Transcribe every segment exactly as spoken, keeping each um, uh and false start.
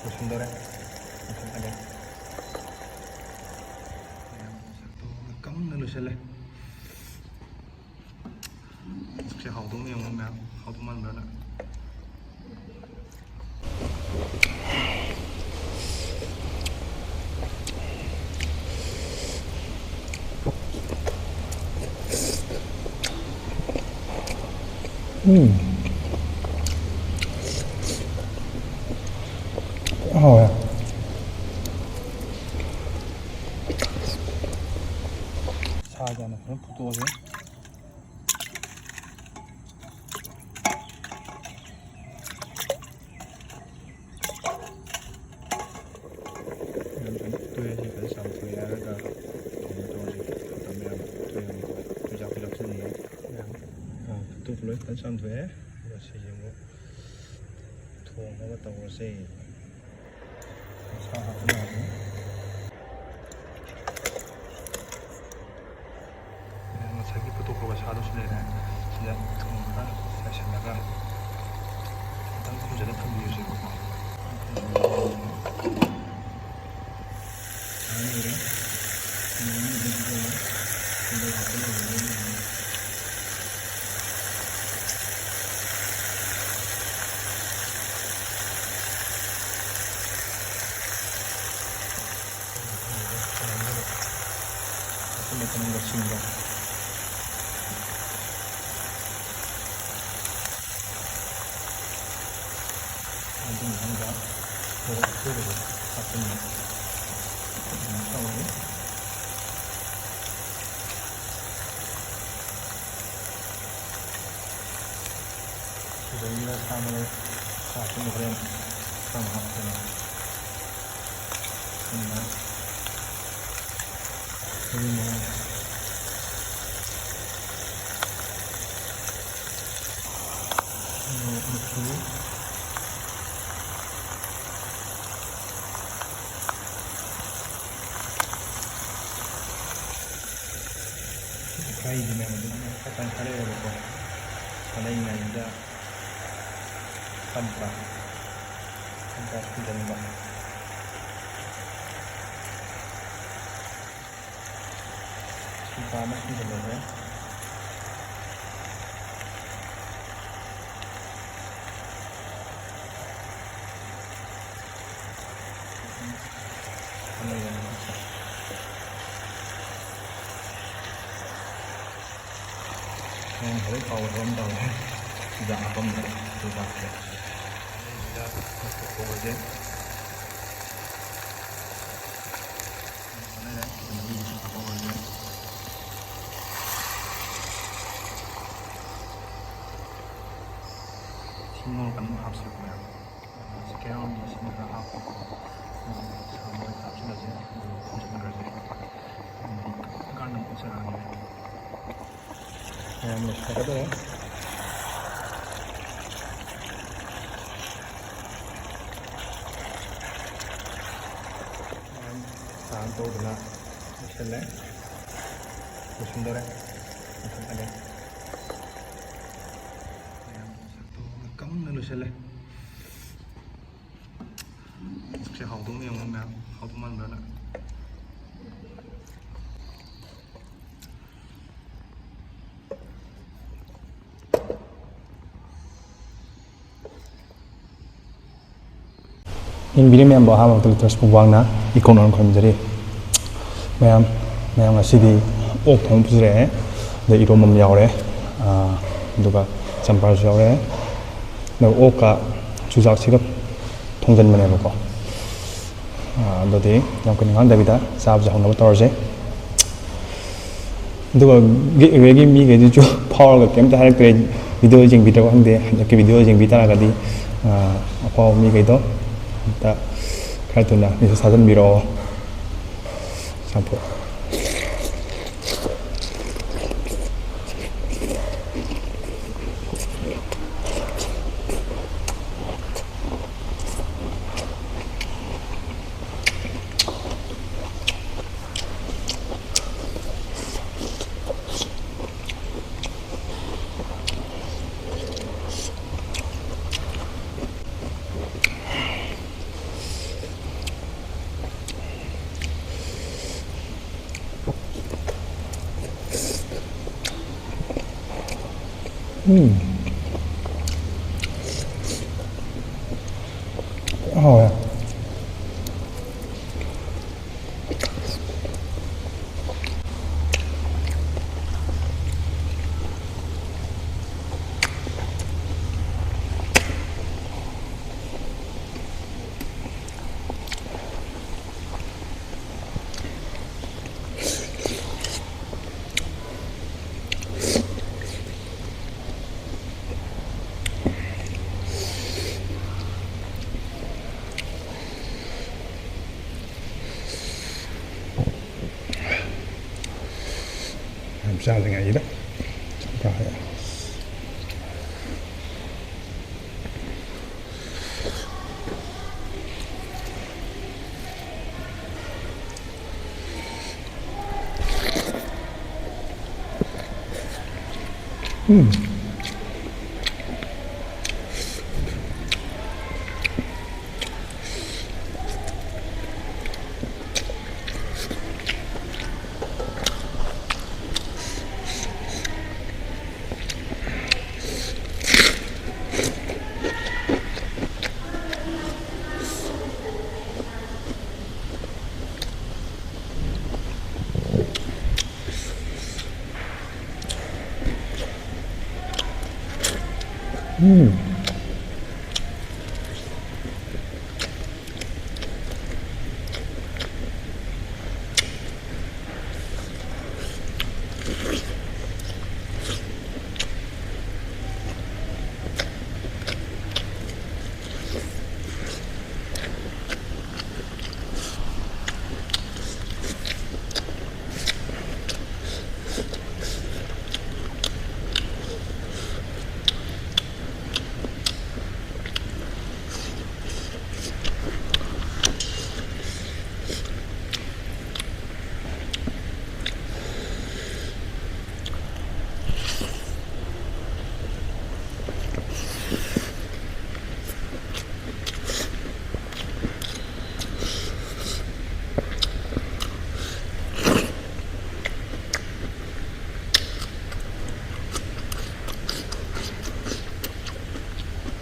ꯂꯣꯏꯁꯤꯟꯗꯣꯔꯦ꯫ ꯂꯣꯏꯁꯤꯜꯂꯒꯦ꯫ ꯃꯌꯥꯝ ꯃꯁꯛꯇꯣ ꯀꯪꯅ ꯂꯣꯏꯁꯤꯜꯂꯦ꯫ ꯃꯁꯛꯁꯦ ꯍꯥꯎꯗꯧꯅ ꯌꯦꯡꯉꯣ ꯃꯌꯥꯝ, ꯍꯥꯎꯗꯧ ꯃꯥꯟꯕ꯭ꯔꯅ? ꯎꯝ꯫ ꯍꯥꯎꯋꯦ꯫ ꯁꯥꯁꯦ ꯍꯥꯟꯅ ꯐꯖꯅ ꯐꯨꯠꯇꯣꯛꯑꯁꯦ꯫ ꯌꯥꯝ ꯐꯖꯅ ꯐꯨꯠꯇꯣꯛꯑꯦ꯫ ꯁꯤ ꯐꯖꯅ ꯆꯥꯝꯊꯣꯛꯑꯦ ꯍꯥꯏꯔꯒ ꯀꯩꯅꯣ ꯇꯧꯔꯁꯦ꯫ ꯃꯇꯝ ꯌꯥꯝ ꯐꯨꯠꯇꯣꯛꯑꯦ꯫ ꯆꯨꯖꯥꯛ ꯄꯤꯔꯛꯁꯤꯅꯤ꯫ ꯃꯌꯥꯝ ꯐꯨꯠꯇꯣꯛꯄ ꯂꯣꯏ ꯐꯖꯅ ꯆꯥꯝꯊꯣꯛꯑꯦ꯫ ꯑꯗꯨꯒ ꯁꯤꯁꯦ ꯑꯃꯨꯛ ꯊꯣꯡꯅꯕ ꯇꯧꯔꯁꯦ꯫ ꯁꯥ ꯍꯥꯞꯄ ꯌꯥꯔꯅꯤ꯫ ꯉꯁꯥꯏꯒꯤ ꯐꯨꯠꯇꯣꯛꯈ꯭ꯔꯕ ꯁꯥꯗꯨꯁꯨ ꯂꯩꯔꯦ꯫ ꯁꯤꯗ ꯊꯨꯝ ꯈꯔ ꯆꯥꯏꯁꯤꯜꯂꯒ ꯈꯤꯇꯪ ꯈꯨꯝꯖꯤꯜꯂ ꯊꯝꯕꯤꯔꯁꯦꯕꯀꯣ꯫ ꯃꯈꯨꯟ ꯃꯈꯨꯟ ꯂꯧꯁꯤꯟꯕ꯫ ꯑꯗꯨ ꯃꯊꯪꯗ ꯃꯣꯔꯣꯛ ꯑꯁꯨꯕꯗꯣ ꯍꯥꯞꯆꯤꯟꯕ꯫ ꯑꯗꯨꯃꯥꯏꯅ ꯇꯧꯔꯅꯤ꯫ ꯁꯤꯗꯩꯁꯤꯗ ꯁꯥ ꯃꯔꯣꯏ ꯈꯔ ꯑꯀꯪꯕ ꯍꯣꯔꯦꯟ ꯈꯔ ꯑꯃꯨꯛ ꯍꯥꯞꯀꯅꯤ꯫ ꯑꯗꯨꯅ ꯃꯔꯨ ꯃꯔꯥꯡ ꯃꯣꯔꯣꯛ ꯃꯆꯨ꯫ ꯃꯈꯥꯏꯁꯤꯅ ꯑꯗꯨꯝ ꯈꯔ ꯀꯟꯊꯔꯛꯑꯦꯕꯀꯣ꯫ ꯀꯜꯂꯛꯏꯉꯩꯁꯤꯗ ꯇꯞ ꯇꯞ ꯇꯞ ꯆꯥꯛ ꯊꯤꯖꯤꯟꯕ꯫ ꯁꯨꯄꯥ ꯑꯃ ꯁꯨꯖꯤꯜꯂꯁꯦ꯫ ꯑꯃ ꯌꯦꯡꯉꯁꯤ꯫ ꯍꯣꯔꯦꯟ ꯍꯥꯎꯕ ꯑꯃ ꯇꯧꯔꯦ꯫ ꯆꯨꯖꯥꯛ ꯍꯥꯞꯄꯝꯕ ꯆꯨꯖꯥꯛꯁꯦ꯫ ꯆꯨꯖꯥꯛ ꯍꯧꯔꯁꯦ꯫ ꯍꯥꯞꯄꯝꯃꯁꯦ꯫ ꯁꯤ ꯃꯣꯔꯣꯛ ꯑꯅꯝꯕ ꯍꯥꯞꯁꯦꯕ ꯃꯌꯥꯝ꯫ ꯁꯤ ꯀꯦꯔꯣꯝꯒꯤ ꯁꯤꯡ ꯈꯔ ꯍꯥꯞꯄꯀꯣ꯫ ꯁꯥ ꯃꯔꯣꯏ ꯍꯥꯞꯆꯤꯜꯂꯁꯦ꯫ ꯑꯗꯨꯒ ꯊꯣꯡꯖꯤꯟꯈ꯭ꯔꯁꯦ꯫ ꯑꯗꯨꯗꯤ ꯀꯥꯟꯅ ꯃꯨꯠꯆꯔꯛꯑꯅꯤ꯫ ꯃꯌꯥꯝ ꯂꯣꯏꯁꯤꯜꯂꯛꯀꯗꯧꯔꯦ꯫ ꯃꯌꯥꯝ ꯇꯥꯟ ꯇꯧꯗꯅ ꯂꯣꯏꯁꯤꯜꯂꯦ꯫ ꯂꯣꯏꯁꯤꯟꯗꯧꯔꯦ꯫ ꯃꯨꯊꯠꯂꯒꯦ꯫ ꯃꯌꯥꯝ ꯁꯛꯇꯣꯛꯑꯒ ꯀꯪꯅ ꯂꯣꯏꯁꯤꯜꯂꯦ꯫ ꯁꯤ ꯍꯥꯎꯗꯧꯅ ꯌꯦꯡꯉꯣ ꯃꯌꯥꯝ, ꯍꯥꯎꯗꯧ ꯃꯥꯟꯕ꯭ꯔꯅ? ꯌꯦꯡꯕꯤꯔꯤ ꯃꯌꯥꯝꯕꯨ ꯑꯍꯥꯟꯕ ꯃꯛꯇꯗ ꯇ꯭ꯔꯁꯄꯨ ꯋꯥꯡꯅ ꯏꯀꯣꯟ ꯑꯣꯏꯅ ꯈꯨꯔꯨꯝꯖꯔꯤ꯫ ꯃꯌꯥꯝ, ꯃꯌꯥꯝ ꯉꯁꯤꯗꯤ ꯑꯣꯛ ꯊꯣꯡꯕ ꯄꯨꯖꯔꯛꯑꯦ, ꯑꯗꯩ ꯏꯔꯣꯝꯕ ꯑꯃ ꯌꯥꯎꯔꯦ, ꯑꯥ, ꯑꯗꯨꯒ ꯆꯝꯄ꯭ꯔꯥꯁꯨ ꯌꯥꯎꯔꯦ, ꯑꯗꯨꯒ ꯑꯣꯛꯀ ꯆꯨꯖꯥꯛꯁꯤꯒ ꯊꯣꯡꯖꯟꯕꯅꯦꯕꯀꯣ꯫ ꯑꯥ, ꯑꯗꯨꯗꯤ ꯌꯥꯝ ꯀꯨꯏꯅ ꯉꯥꯡꯗꯕꯤꯗ ꯆꯥꯕꯁꯦ ꯍꯧꯅꯕ ꯇꯧꯔꯁꯦ꯫ ꯑꯗꯨꯒ ꯒꯦꯠꯋꯦꯒꯤ ꯃꯤꯈꯩꯗꯨꯁꯨ ꯐꯥꯎꯔꯒ ꯀꯩꯝꯇ ꯍꯥꯏꯔꯛꯇ꯭ꯔꯦ꯫ ꯚꯤꯗꯤꯑꯣ ꯌꯦꯡꯕꯤꯗ꯭ꯔꯕ ꯈꯪꯗꯦ꯫ ꯍꯟꯗꯛꯀꯤ ꯚꯤꯗꯤꯑꯣ ꯌꯦꯡꯕꯤ ꯇꯥꯔꯒꯗꯤ, ꯑꯥ, ꯑꯐꯥꯎꯕ ꯃꯤꯈꯩꯗꯣ ꯑꯝꯇ ꯈꯔ ꯊꯨꯅ ꯃꯦꯁꯦꯖ ꯊꯥꯖꯤꯟꯕꯤꯔꯛꯑꯣ꯫ ꯆꯝꯐꯨꯠ꯫ ꯎꯝ꯫ ꯍꯥꯎꯋꯦ꯫ ꯌꯥꯝ ꯆꯥꯗ꯭ꯔꯤꯉꯩꯁꯤꯗ ꯆꯝꯄ꯭ꯔꯥꯁꯦ꯫ ꯎꯝ꯫ ꯎꯝ꯫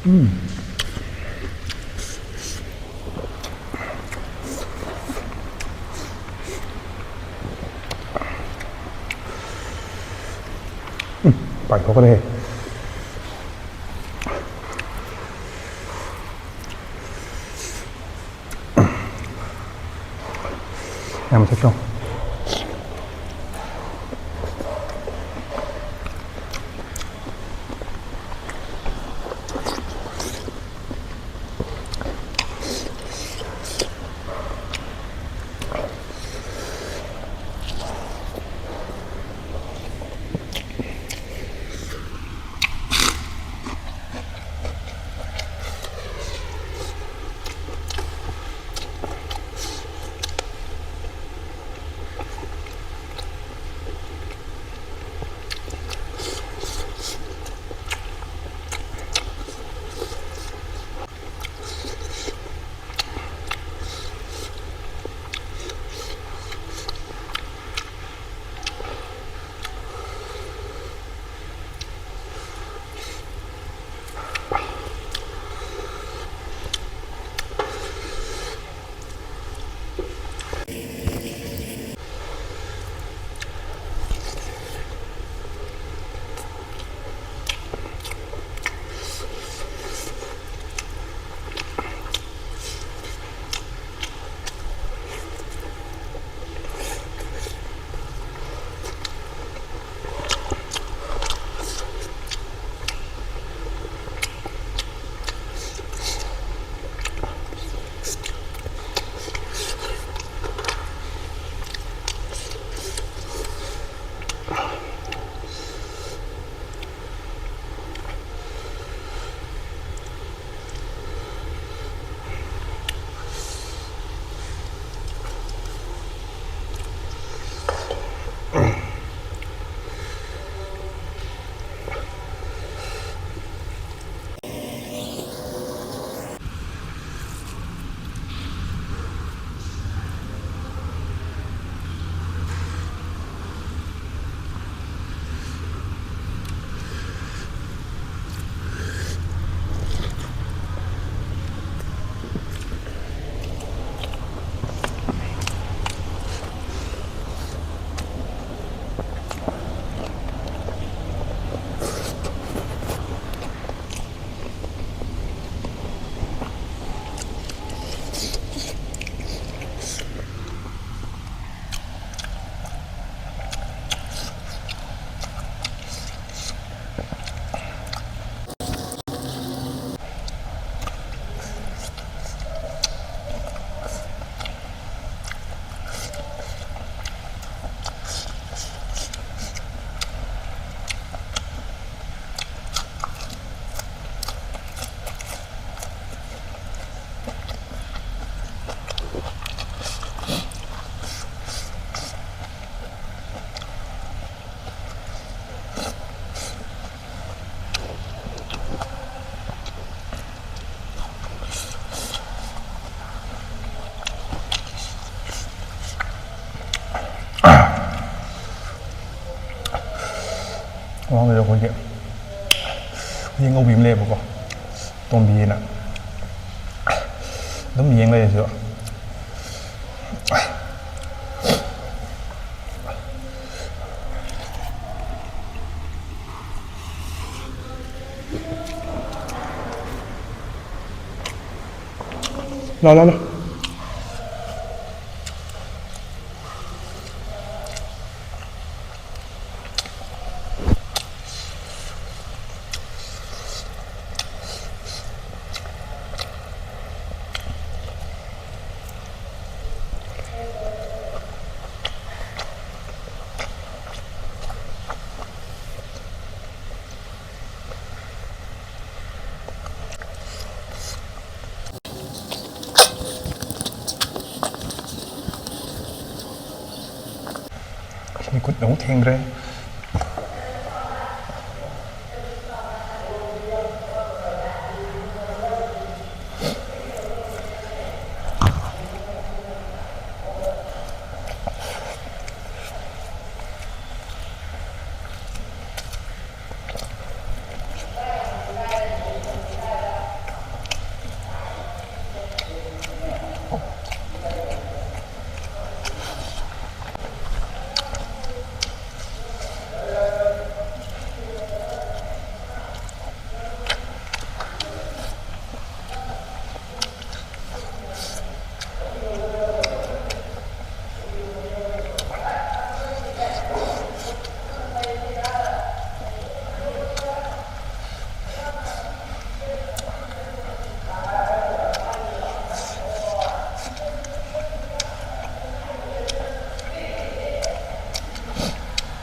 ꯎꯝ꯫ ꯎꯝ, ꯄꯥꯏꯊꯣꯛꯈ꯭ꯔꯦꯍꯦ꯫ ꯌꯥꯝ ꯊꯛꯇꯣ꯫ ꯃꯃꯥꯡꯗꯁꯨ ꯑꯩꯈꯣꯏꯒꯤ ꯌꯦꯟ ꯉꯧꯕꯤ ꯑꯃ ꯂꯩꯌꯦꯕꯀꯣ, ꯇꯣꯝꯕꯤꯅ ꯑꯗꯨꯝ ꯌꯦꯡ ꯂꯩꯔꯦ ꯁꯤꯗ꯫ ꯂꯥ ꯂꯥ ꯂꯥ꯫ ꯑꯁ, ꯃꯤꯈꯨꯠ ꯑꯃꯨꯛ ꯊꯦꯡꯈ꯭ꯔꯦ꯫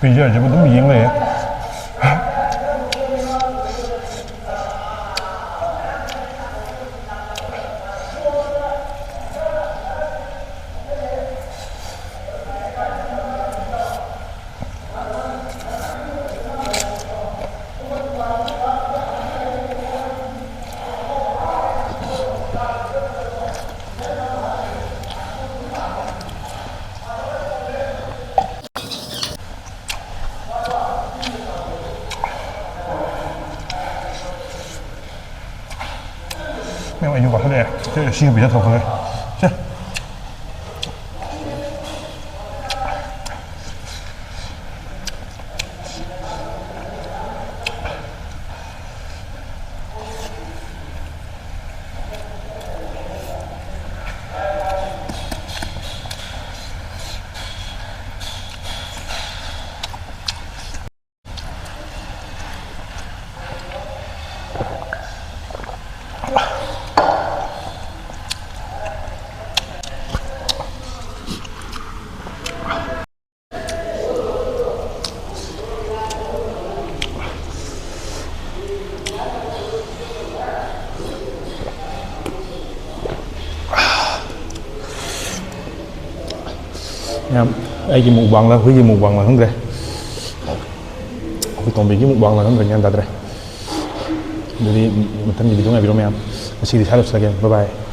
ꯄꯤꯖꯔꯁꯤꯕꯨ ꯑꯗꯨꯝ ꯌꯦꯡ ꯂꯩꯌꯦ꯫ ꯁꯤ, ꯁꯤꯒ ꯄꯤꯖꯊꯣꯛꯈ꯭ꯔꯦ꯫ ꯁꯦ꯫ ꯃꯌꯥꯝ, ꯑꯩꯒꯤ ꯃꯨꯛꯕꯥꯡꯂ ꯍꯨꯏꯒꯤ ꯃꯨꯛꯕꯥꯡꯂ ꯈꯪꯗ꯭ꯔꯦ꯫ ꯑꯩꯈꯣꯏ ꯇꯣꯝꯕꯤꯒꯤ ꯃꯨꯛꯕꯥꯡꯂ ꯈꯪꯗ꯭ꯔꯦ, ꯒ꯭ꯌꯥꯟ ꯇꯥꯗ꯭ꯔꯦ꯫ ꯑꯗꯨꯗꯤ ꯃꯊꯪꯒꯤ ꯚꯤꯗꯤꯑꯣ ꯉꯥꯏꯕꯤꯔꯣ ꯃꯌꯥꯝ꯫ ꯉꯁꯤꯒꯤꯗꯤ ꯁ꯭ꯋꯥꯏꯗ ꯂꯣꯏꯁꯤꯜꯂꯒꯦ꯫ ꯕꯥꯏ ꯕꯥꯏ꯫